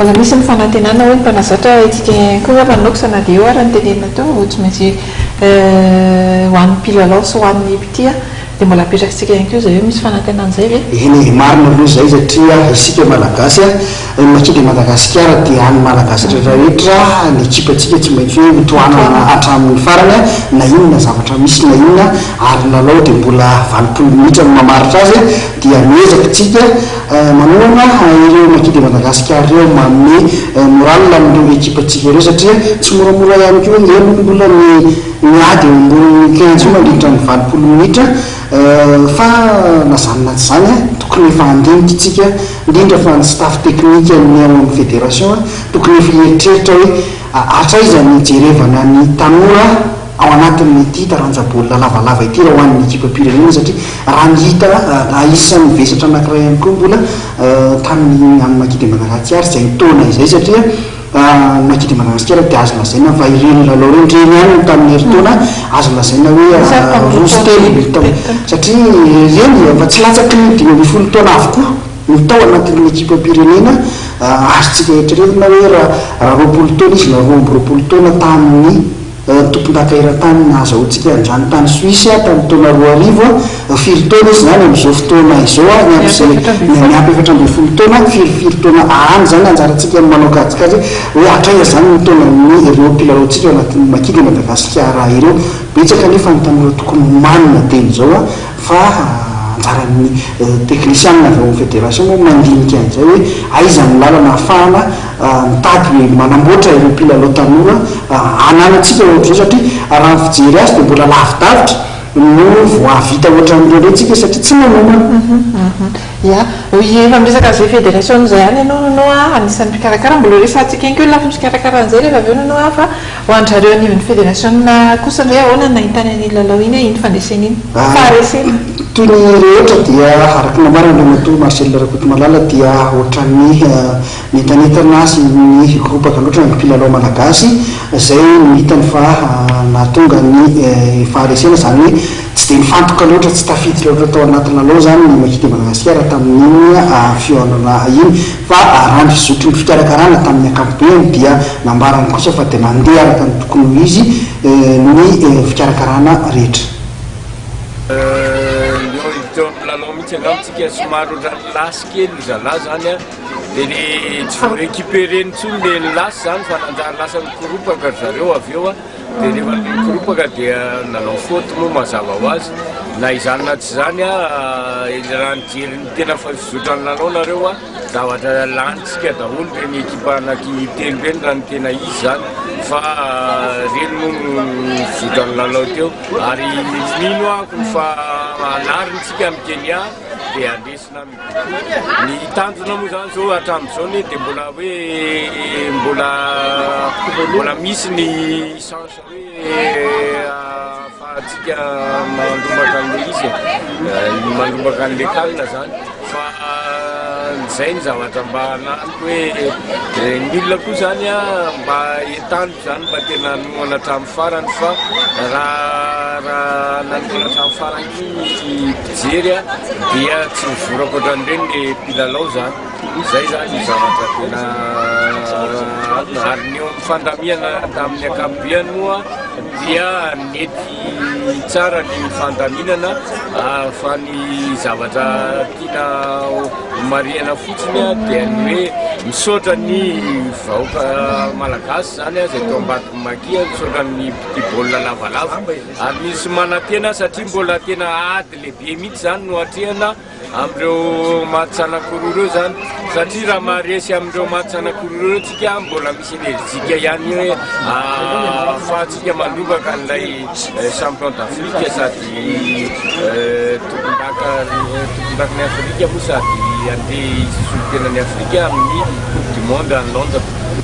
Mbola misy ny fanantenana hoy ny mpanazatra isika ihany koa angamba Nox na dia eo ary ny tenenina teo tsy maintsy ho an'ny mpilalao sy ho an'ny mpitia dia mbola apetrakitsika ihany koa izay hoe misy fanantenana izay ve? Eny e, marina aloha izay satria isika Malagasy a, ny Maki de Madagasikara dia an'ny Malagasy rehetra rehetra, ny ekipantsika tsy maintsy hoe hotohanana hatramin'ny farany a, na inona zavatra misy na inona, ary ny lalao dia mbola 80 minitra no mamaritra azy a, dia miezaka isika manohana ireo Maki de Madagasikara ireo, manome moral an'ireo ekipantsika ireo satria tsy moramora ihany koa eo aloha mbola ny Miady eo ambonin'ny kianja io mandritra ny 80 minitra fa na zany na tsy zany tokony efa handinika isika indrindra fa ny staff technique ny ao amin'ny fédération tokony efa hieritreritra hoe hatraiza ny hijerevana ny tanora ao anatin'ity taranja baolina lavalava ity raha ho an'ny ekipam-pirenena satria raha ny hita isan'ny vesatra anankiray ihany koa mbola tamin'ny amin'ny Maki de Madagasikara izay taona izay satria Ny Maki de Madagasikara dia azo lazaina fa ireny lalao ireny, ireny ihany no tamin'ny herintaona azo lazaina hoe roa sy telo taona satria ireny efa tsy latsaky ny 15 taona avokoa no tao anatin'ny ekipam-pirenena. Azontsika eritreretina hoe raha 20 taona izy na 22 taona tamin'ny Tompondaka eran-tany nahazahoantsika an'izany tany Suisse tamin'ny taona 2000, firy taona izy izany amin'izao fotoana izao, niampy izay niampy 14 taona, firifiry taona any izany anjarantsika ny manao kajikajy hoe hatraiza izany ny taonan'ny ireo mpilalaontsika ao anatin'ny Maki de Madagasikara ireo. Betsaka anefa ny tanora tokony homanina teny izao fa anjaran'ny teknisianina avy ao amin'ny federation moa mandinika an'izay hoe aiza ny lalana ahafahana mitady manamboatra ireo mpilalao tanora ananantsika ohatr'izao satria raha ny fijery azy dia mbola lavidavitra no vao hahavita ohatran'ireo indray tsika satria tsy nanomana. Ya, efa miresaka an'izay federation izay ihany ianao Nono a, anisan'ny mpikarakara, mbola ho resahantsika ihany koa ny lafiny fikarakarana an'izay rehefa avy eo Nono a, fa ho an-dry zareo anivon'ny federation kosa indray ahoana no nahitany an'iny lalao iny, iny fandresena iny, faharesena? Toy ny rehetra dia araka ny nambaran'Andriamatoa Marcel Rakotomalala dia ohatran'ny Nientanentana sy nihoropaka loatra ny mpilalao malagasy izay no hitany fa nahatonga ny faharesena, izany hoe tsy dia nifantoka loatra, tsy tafiditra loatra tao anaty lalao izany ny Maki de Madagasikara tamin'iny fihaonana iny fa raha ny fizotry ny fikarakarana tamin'ny ankapobeny dia nambarany kosa fa dia nandeha araka ny tokony ho izy ny fikarakarana rehetra. Teo amin'ny lalao mihitsy angamba tsika somary ohatran'ny lasy kely ry zalahy zany an. Dia le tsy vo récupérer intsony le nilasy zany fa nanjary lasa nikoropaka ry zareo avy eo a, dia rehefa nikoropaka dia nanao faute moa mazava ho azy, na izany na tsy izany a, raha nijery ny tena fizotran'ny lalao nareo a, zavatra lanintsika daholo ireny ekipa anaky telo ireny raha ny tena izy zany, fa ireny moa no fizotran'ny lalao teo, ary mino aho fa hanarintsika amin'i Kenya dia handresy na. Ny tanjona moa zany zao hatramin'izao anie dia mbola hoe mbola mbola misy ny chance hoe ahafahantsika mandrombaka an'ilay izy e, mandrombaka an'ilay CAN zany fa zay ny zavatra mba ananiko hoe ny olona koa zany a mba entaniko zany mba tena hanohana hatramin'ny farany fa raha raha nanohana hatramin'ny farany koa ny mpijery a dia tsy mivoraka ohatran'ireny le mpilalao zany, zay zany ny zavatra tena ary ny eo amin'ny fandamihana tamin'ny ankapobeany moa dia nety tsara ny fandaminana fa ny zavatra tiana homarihana fotsiny dia ny hoe misaotra ny vahoaka malagasy zany izay tao ambadiky Maki, misaotra ny mpitia baolina lavalava ary misy manantena satria mbola tena ady lehibe mihitsy zany no atrehana amin'ireo match anankiroa ireo zany satria raha maharesy amin'ireo match anankiroa ireo tsika mbola misy enerjika ihany hoe ahafahantsika mandrombaka an'ilay champion d'Afrique sady tompondaka tompondakan'i Afrika moa sady andeha hisolo tenan'i Afrika amin'ny coupe du monde any Londres.